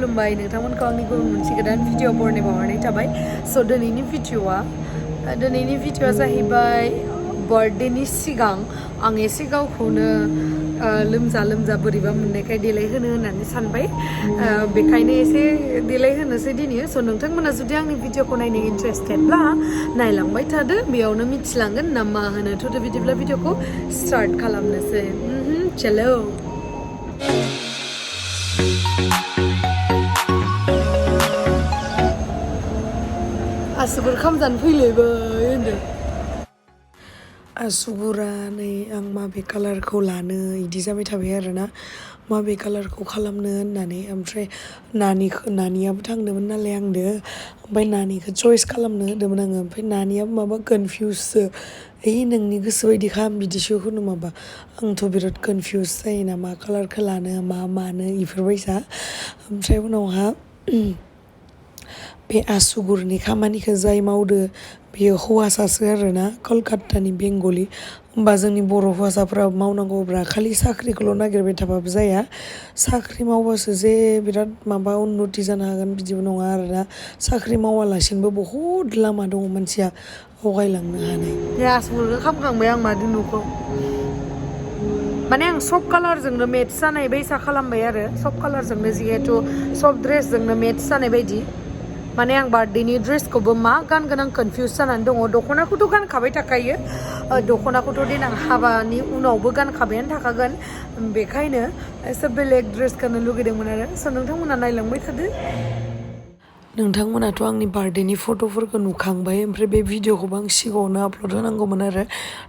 खुलुमबाय नोंथांमोनखौ आंनि गुबुन मोनसे गोदान भिडिअ बरायनाय थाबाय स' दिनैनि भिडिअआ जाहैबाय बार्थडेनि सिगां आं एसे गावखौनो लोमजा बोरैबा मोननायखाय देलायहोनो होननानै सानबाय बेखायनो एसे देलायहोनोसै दिनै स' नोंथांमोना जुदि आंनि भिडिअखौ नायनो इन्टारेस्टेडब्ला नायलांबाय थादो बेयावनो मिथिलांगोन ना मा होनो थ' बिदिब्ला भिडिअखौ स्टार्ट खालामनोसै चलो आसुगुर खामजानो फैलायबाय होनदों आसुगुरा नै आं माबे कालारखौ लानो इदि जाबाय थाबाय आरोना माबे कालारखौ खालामनो होननानै ओमफ्राय नानियाबो थांदोंमोन नालाय आंदो ओमफ्राय नानिखौ चइस खालामनो होदोंमोन आङो ओमफ्राय नानियाबो माबा कनफिउससो नोंनि गोसो बायदि खालाम बिदिसो होनो माबा आंथ' बिराद कनफिउस जायोना मा कालारखौ लानो मानो इफोरबायसा ओमफ्राय उनावहा बे आसुगुरनि खामानिखौ जाय मावदो बेयो हौवासासो आरोना कलकातानि बेंगलि होमबा जोंनि बर' हौवासाफ्रा मावनांगौब्रा खालि साख्रिखौल' नागिरबाय थाबाबो जाया साख्रि मावबासो जे बिराद माबा उन्नति जानो हागोन बिदिबो नङा आरोना साख्रि मावालासिनोबो बहुद लामा दङ मानसिया आवगायलांनो हानाय आसुगुरखौ खामखांबाय आं मादि नुखौ माने आं सब कालारजोंनो मेट्स जानाय बायसा खालामबाय आरो सब कालारजोंनो जिहेथु सब ड्रेसजोंनो मेट्स जानाय बायदि माने आं बार्थडेनि ड्रेसखौबो मा गानगोन आं कनफिउस जानानै दङ दख'नाखौथ' गानखाबाय थाखायो दख'नाखौथ' देनां हाबानि उनावबो गानखाबायानो थाखागोन बेखायनो एसे बेलेग ड्रेस गाननो लुगैदोंमोन आरो स' नोंथांमोना नायलांबाय थादो नोंथांमोनाथ' आंनि बार्थडेनि फट'फोरखौ नुखांबाय ओमफ्राय बे भिडिअखौबो आं सिगाङावनो आपल'ड होनांगौमोन आरो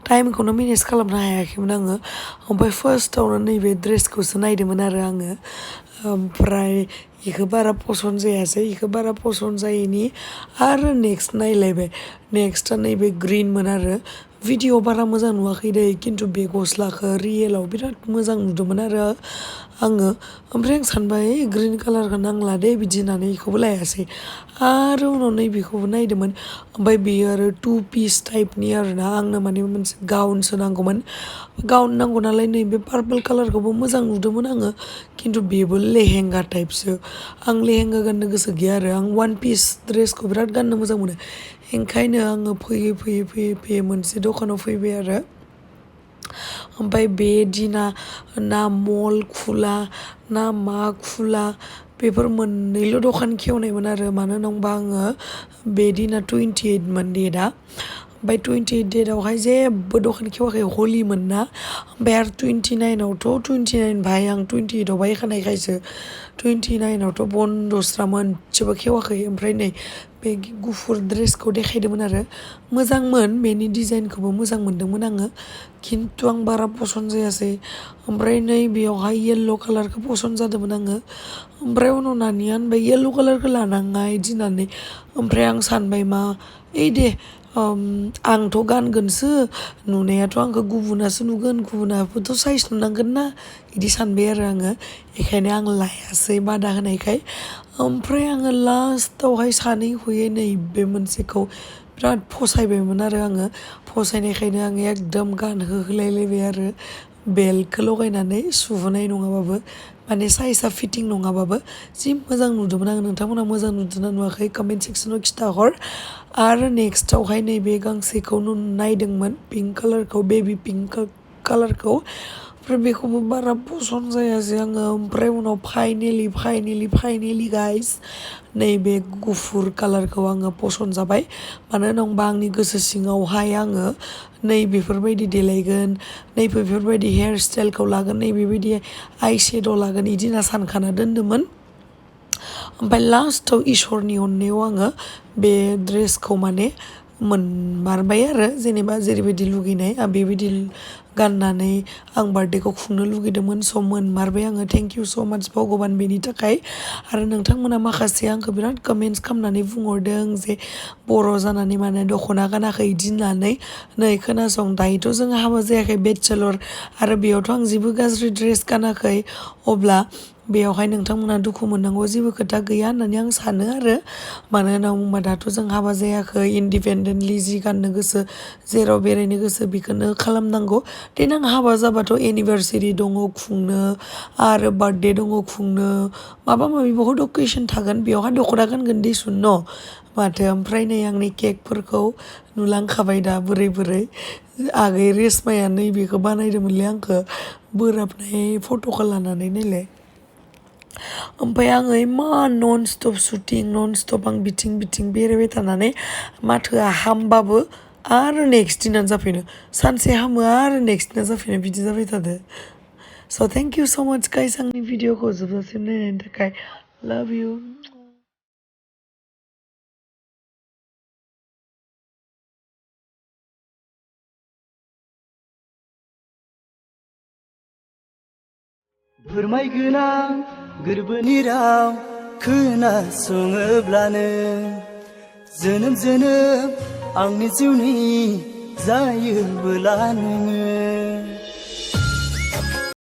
टाइमखौनो मेनेज खालामनो हायाखैमोन आङो ओमफ्राय फार्स्टआवनो नैबे ड्रेसखौसो नायदोंमोन आरो आङो ओमफ्राय इखौ बारा पसन्द जायासै इखौ बारा पसन्द जायैनि आरो नेक्स्ट नायलायबाय नेक्स्टआ नैबे ग्रिनमोन आरो भिडिअ बारा मोजां नुवाखै दै खिन्थु बे गस्लाखौ रियेलाव बिराद मोजां नुदोंमोन आरो आङो ओमफ्राय आं सानबाय ग्रिन कालारखौ नांला दे बिदि होननानै इखौबो लायासै आरो उनाव नैबेखौबो नायदोंमोन ओमफ्राय बेयो आरो 2 पिस टाइपनि आरोना आंनो माने मोनसे गाउनसो नांगौमोन गाउन नांगौ नालाय नैबे पार्पल कालारखौबो मोजां नुदोंमोन आङो खिन्थु बेबो लेहेंगा टाइपसो आं लेहेंगा गाननो गोसो गैया आरो आं 1 पिस ड्रेसखौ बिराद गाननो मोजां मोनो ओंखायनो आङो फैयै मोनसे दखानाव फैबाय आरो ओमफ्राय बे दिना ना मल खुला ना मा खुला बेफोर मोननैल' दखान खेवनायमोन आरो मानो होनबा आङो बे दिना 28 मोन डेटआ ओमफ्राय 28 डेटआवहाय जेबो दखान खेवाखै हलिमोन ना ओमफ्राय आरो 29आवथ' 29 भाय आं 28आव बायखानायखायसो 29आवथ' बन्दस्रा मोनसेबो खेवाखै ओमफ्राय नै बे गुफुर ड्रेसखौ देखायदोंमोन आरो मोजांमोन बेनि डिजाइनखौबो मोजां मोनदोंमोन आङो खिन्थु आं बारा पसन्द जायासै ओमफ्राय नै बेयावहाय येल्ल' कालारखौ पसन्द जादोंमोन आङो ओमफ्राय उनाव नानिया होनबाय येल्ल' कालारखौ लानाङा इदि होननानै ओमफ्राय आं सानबाय मा दे आंथ' गानगोनसो नुनायाथ' आंखौ गुबुनासो नुगोन गुबुनाबोथ' साइज नुनांगोन ना बिदि सानबाय आरो आङो बेखायनो आं लायासै बादा होनायखाय ओमफ्राय आङो लास्टावहाय सानै हयै नै बे मोनसेखौ बिराद फसायबायमोन आरो आङो फसायनायखायनो आङो एकदम गानहोलायलायबाय आरो बेल्टखौ लगायनानै सुहोनाय नङाबाबो माने साइजआ फिटिं नङाबाबो जि मोजां नुदोंमोन आङो नोंथांमोना मोजां नुदोंना नुवाखै कमेन्ट सेक्सनाव खिथाहर आरो नेक्स्टआवहाय नैबे गांसेखौ नायदोंमोन पिंक कालारखौ बेबि पिंक कालारखौ ओमफ्राय बेखौबो बारा पसन्द जायासै आङो ओमफ्राय उनाव फाइनेलि गाइस नैबे गुफुर कालारखौ आङो पसन्द जाबाय मानो होनबा आंनि गोसो सिङावहाय आङो नै बेफोरबायदि देलायगोन नै बेफोरबायदि हेयार स्टाइलखौ लागोन नै बेबायदि आइ शेड' लागोन बिदि होनना सानखाना दोनदोंमोन ओमफ्राय लास्टाव इसोरनि अननायाव आङो बे ड्रेसखौ माने मोनमारबाय आरो जेनेबा जेरैबायदि लुगैनाय आं बेबायदि गाननानै आं बार्थडेखौ खुंनो लुगैदोंमोन स' मोनमारबाय आङो थेंक इउ स' माच भगबान बेनि थाखाय आरो नोंथांमोना माखासे आंखौ बिराद कमेन्ट्स खालामनानै बुंहरदों जे बर' जानानै माने दख'ना गानाखै इदि होननानै नै खोनासं दायोथ' जों हाबा जायाखै बेचेलर आरो बेयावथ' आं जेबो गाज्रि ड्रेस गानाखै अब्ला बेयावहाय नोंथांमोना दुखु मोननांगौ जेबो खोथा गैया होननानै आं सानो आरो मानो होनना बुङोबा दाथ' जों हाबा जायाखै इन्डिपेन्डेन्टलि जि गाननो गोसो जेराव बेरायनो गोसो बेखौनो खालामनांगौ देनां हाबा जाबाथ' एनिभार्सारि दङ खुंनो आरो बार्थडे दङ खुंनो माबा माबि बहुद अकेसन थागोन बेयावहाय दख'ना गानगोन दिसुन न' माथो ओमफ्राय नै आंनि केकफोरखौ नुलांखाबाय दा बोरै आगै रेसमाया नैबेखौ बानायदोंमोनलै आंखौ बोराबनाय फट'खौ लानानै नायलाय ओमफ्राय आङो इमान non stop shooting non stop आं बिथिं बेरायबाय थानानै माथोआ हामबाबो आरो नेक्स्ट दिनानो जाफिनो सानसे हामो आरो नेक्स्ट दिना जाफिनो बिदि जाबाय थादो स' थेंक इउ स' माच गाइस आंनि भिडिअखौ जोबजासिम नायनायनि थाखाय लाभ इउ फोरमायगोनां गोरबोनि राव खोनासङोब्लानो जोनोम जोनोम आंनि जिउनि जायोबोला नोङो